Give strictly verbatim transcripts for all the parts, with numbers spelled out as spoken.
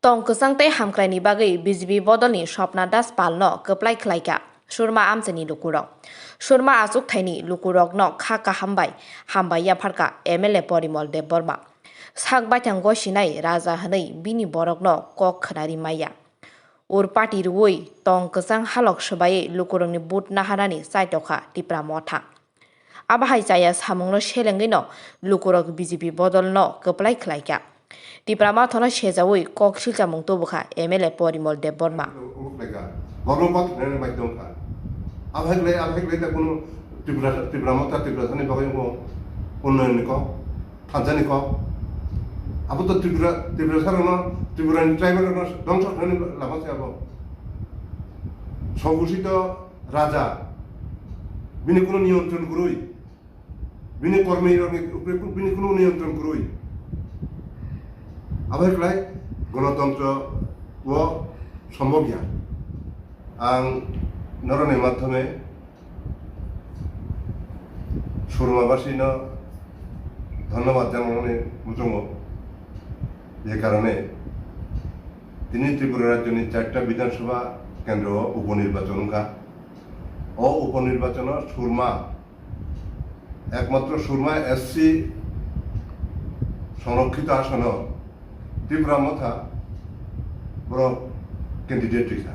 Tong kwchang tei hamkraini bagwi B J P bodolni Swapna Das Palno kwplai khlaikha Surma amchaini lukurok. Surma achuk thaini lukurokno kha kaham bai hambai yapharkha M L A Porimol Debbarma. Sak baithang gosinai raja hwnwi bini borokno kok khwnari maya. Ur party rwui tong kwchang halok swbaiwi lukurokni vote naharnani chaitokha Tipra Motha. Abo hai chaya samungno selengwino lukurok B J P bodolno kwplai khlaikha. Tipra Mothano sejaui kok silchamung tubukha M L A Porimol Debbarma. Borno bathwknairok bai tongkha. Abhaglai, abhaglai ta kunu Tripura, Tripura Motha, Tripura thani bagwi wngkha unnayonni kok, thansa ni kok. Abo to Tripura, Tripura sarokno, Tripura ni tribal rokno dongso khlainani lama se abo. Sogusito raja, bini kunu niyontron kwrwi. Bini kormi rokni upre ku-, bini kunu niyontron kwrwi. Abo hai khlai gonotantro o sombhob ya. Ang noroni madhyome Surmabasino dhonnobad janani muchungo. Je karone tini Tripura rajyoni charta Bidhan Sabha kendro o uponirbachan wngkha. O uponirbachano Surma Ekmatro Surma S C sonrokkhito asono Tipra Motha borok candidate rikha.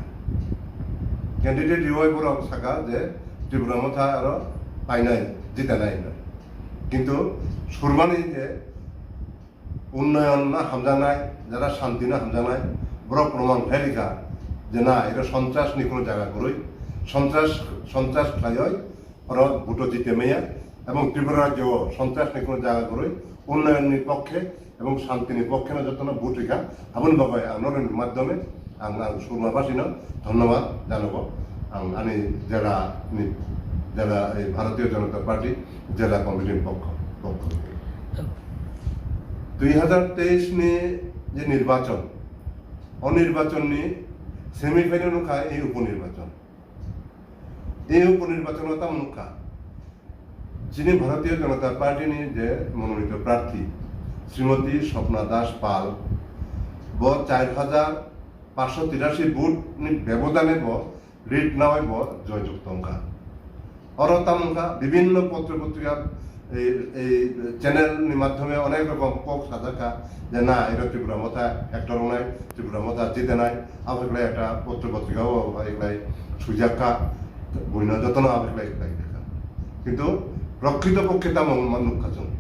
Candidate riwai borok saka je Tipra Motha aro painai, jitanai hinwi. Kintu Surmani je unnoyon no hamjaknai, jara shanti no hamjaknai, borok proman khlai rikha je na, ero sontras ni kono jaga kwrwi, sontras, sontras khlaioi oro vote o jite maya, ebong Tripura rajyo o sontras ni kono jaga kwrwi, unnoyon ni pokkhe ebong shanti ni pokkhe no jotono vote rikha, aboni bagwi ang noroni madhyome ang, ang Surmabasino dhonnobad janago. Ang ani jela ni, jela, ei Bharatiya Janata Party jela committee ni pokho, pokho. Dui hazar teis ni je nirbachon, o nirbachon ni semi final wngkha ei uponirbachon. Ei uponirbachon o tamo wngkha, chini Bharatiya Janata Party ni je mononito prarthi Srimati Swapna Das Pal, bo char hazar paanshsho tirashi vote ni bebodane bo lead nawi bo joyjukto wngkha. Oro tamo wngkha bibinno potro potrika, ei, ei channel ni madhyome onek rokom kok sajakha je na, ero Tipra Motha actor wngnai, Tipra Motha jitanai, abo khlai ekta potro potrika o bai khlai suijakha, buino jotono abo khlai khlai jakha. Kintu prokrito pokkhe tamo wngma nukha chwng.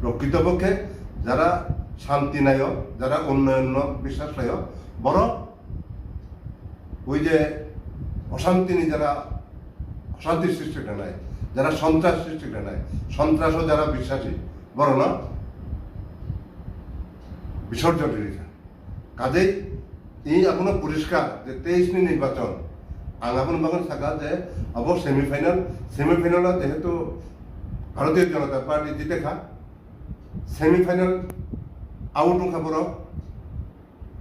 Prokrito pokkhe jara shanti naio, jara unnoyon no biswas khlaio, borok oi je oshantini jara, oshanti srishti khlainai, jara sontras srishti khlainai, sontraso jara biswasi, borokno bisorjon ri rikha. Kajei, i abono poriskar je teis ni nirbachon. Ang abono bagwi sakha je abo semi final, semi final o jehetu Bharatiya Janata Party jite kha, semi final out wngkha borok,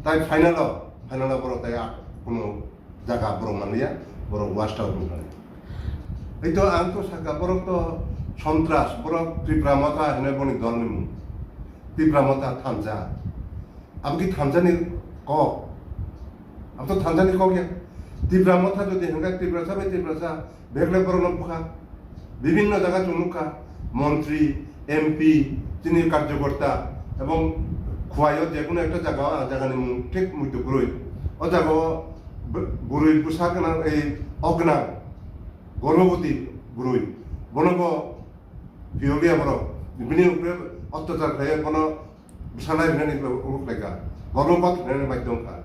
tai final o, final o borok tai a-, kuno jaga borok manliya, borok washed out wngkha. Ei to ang to sakha borok to sontras, borok Tipra Motha hinwi boni dol ni mung. Tipra Motha thansa. Abo ki thansa ni kok? Abo to thansa ni kok ya. Tipra Motha jodi hwnkhe Tiprasa bai Tiprasa, Bek le borokno bukha, bibinno jaga chwng nukha, montri, M P, chini karjokorta, ebong Khowai o je kono ekta jaga o, a jaga ni mung thik muitu kwrwi. O jaga o bw-, bwrwi bwsa gwnang, ei ok gwnang, gorbhoboti bwrwi. Bono bo phiyokya borok, bini upre otyachar khlaiya, bono bwsa nai rwnani ungkhlaikha, borno bathwknani bai tongkha.